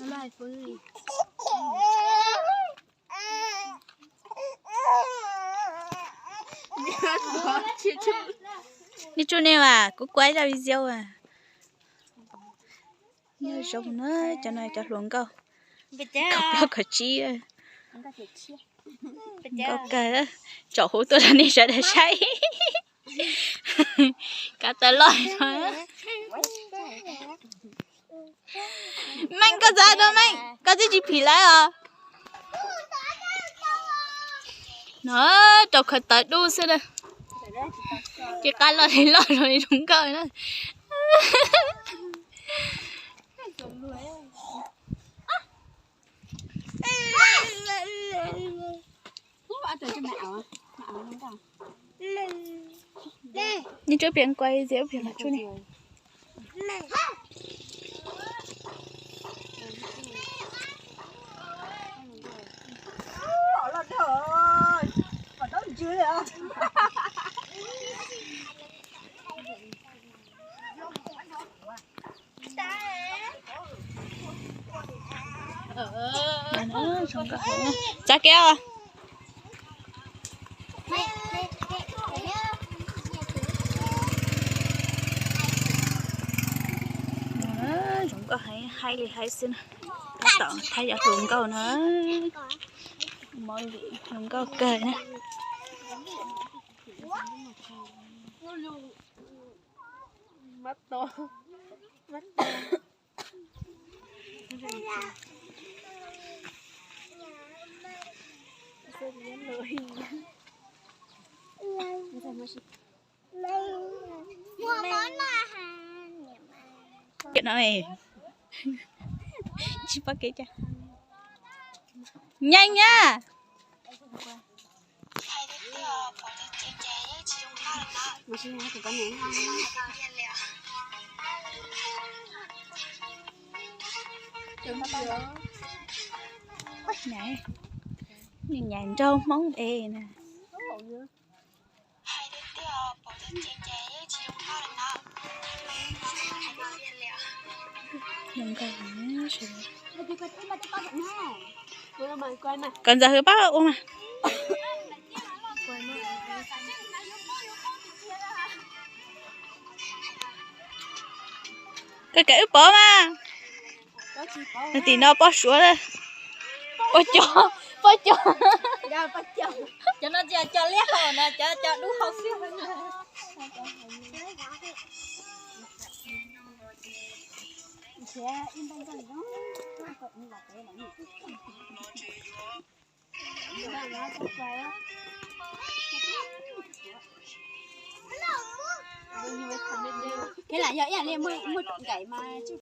Nej tsuj nej as, kuv kuaib zaj video as. Nyob zoo na, cov no cov hluas nkauj, kaum plaub kaum tsib, nkauj kawg, tsom huv tuaj rau nej sawv daws saib. Kav tawv loj. Meej, koj txhob tua Meej, koj twb tsis phim lawv os. No, rau khawv tawv dub xwb na. Ces qab loj li loj zoo li zoo nkauj na. Nej tsuj piav nkuaj, Diav piav los tsuj nej. Txav kev os. Zoo nkauj heev, haib li haib xwb na. Tab tom thaij cov hluas nkauj no. Zoo nkauj kawg na. Cov no tsis pom kev cas. Nyeej na. Nyam nraug Hmoob es na. Kom Ntxawm Hwm pab ua mas. Koj kawm wb pov mas. Tim no poj suav, poj cov, poj cov. Cov no tsis yog cov liab hau na, cov cov dub hau xwb. Thiab lam yog ib yam li muaj, muaj nkaim mas.